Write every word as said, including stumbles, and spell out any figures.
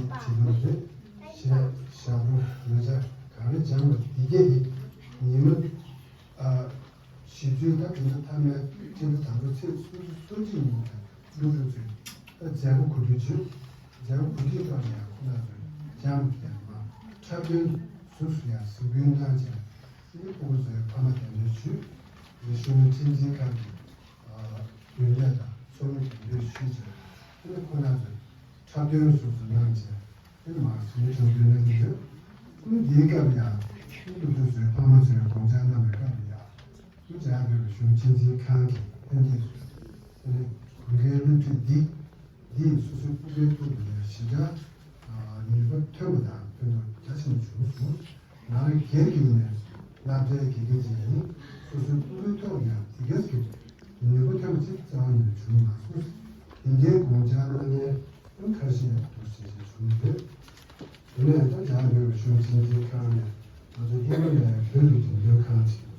བྱེད་ཐུབ་རེད། གཞས་ཞབས་བྲོ་ལ་ཆ་ག་རེ་སྦྱངས་པ་འདི་གས་ཡིན། ཉི་མ་ཨ་བཞི་བཅུ་ད་དེ་འདྲ་མཐའ་མའི་སྤྱི་ཟླ་དང་པོའི་ཚེས་སོ་སོ་གཅིག་ཉིན་དང་སློབ་ཕྲུག་ཚོས་ད་མཛད་སྒོ་གོ་སྒྲིག་བྱོས། མཛད་སྒོ་གོ་སྒྲིག་ཐོག་ནས་ཁོ་ན་ཚོས་སྦྱངས་པ་དེ་མ་འཁྲབ་སྟོན་ཟུར་སུ་ཡང་གཟིགས་སྐྱོང་གནང་བྱས། ཨ་ནི་ཕྲུ་གུ་ཚོའི་ཕ་མ་གདན་འདྲེན་ཞུས། རིག་གཞུང་ཁྲིམས་འཛིན་ཁང་གི་རྒྱུན་ལས་དང་ཚོགས་མི་གདན་འདྲེན་ཞུས་བྱས། ཨ་ནི་ཁོ་ན་ཚོས་འཁྲབ་སྟོན་སོ་སོ་གནང་བྱས། ཨ་ནི་མར་ཚོགས་མི་གྲོས་མོལ་གནང་གི་ཡོད། ཨ་ནི་འདིའི་སྐབས་ཡང་ཨ་ནི་སློབ་ཕྲུག་ཚོའི་ཕ་མ་ཚོས་དགོངས་འཆར་གནང་བའི་སྐབས་ལ་ཡང་ཨ་ནི་རྒྱ་གར་རིག་གཞུང་ཁྲིམས་འཛིན་ཁང་གི་ལྷན་རྒྱས་ཚོས་ཨ་ནི་དགུན་ཁའི་སློབ་ཁྲིད་འདི། འདིས་སོ་སོའི་ཕྲུ་གུའི་ཐོག་ནས་ཞེ་དྲག་ནུས་པ་ཐོན་པ་དང་ཕན་ཐོགས་རྒྱ་ཆེན་པོ་བྱུང་སོང་། ང་རང་སྒེར་གྱི་ངོས་ནས་སློབ་གྲྭའི་དགེ་རྒན་ཅིག་ཡིན། སོ་སོའི་ཕྲུ་གུའི་ཐོག་ནས་དེ་གས་ཀྱི་ནུས་པ་ཐོན་པ་ཅིག་རྩ་བ་ནས་བྱུང་མ་སོང་། དེ་འདྲའི་དགོངས་འཆར་གནང་མཁན་ཁ་ཤས་འདུག་ཟེར་བྱས་བྱུང་ཡོད། དེ་ནས་ད་རྒྱ་གར་རིག་གཞུང་ཁྲིམས་འཛིན་ཁང་ནས་ང་ཚོ་ཧི་མ་ལ་ཡའི་བོད་ཀྱི་འགྲེམས་སྟོན་ཁང་ཅིག་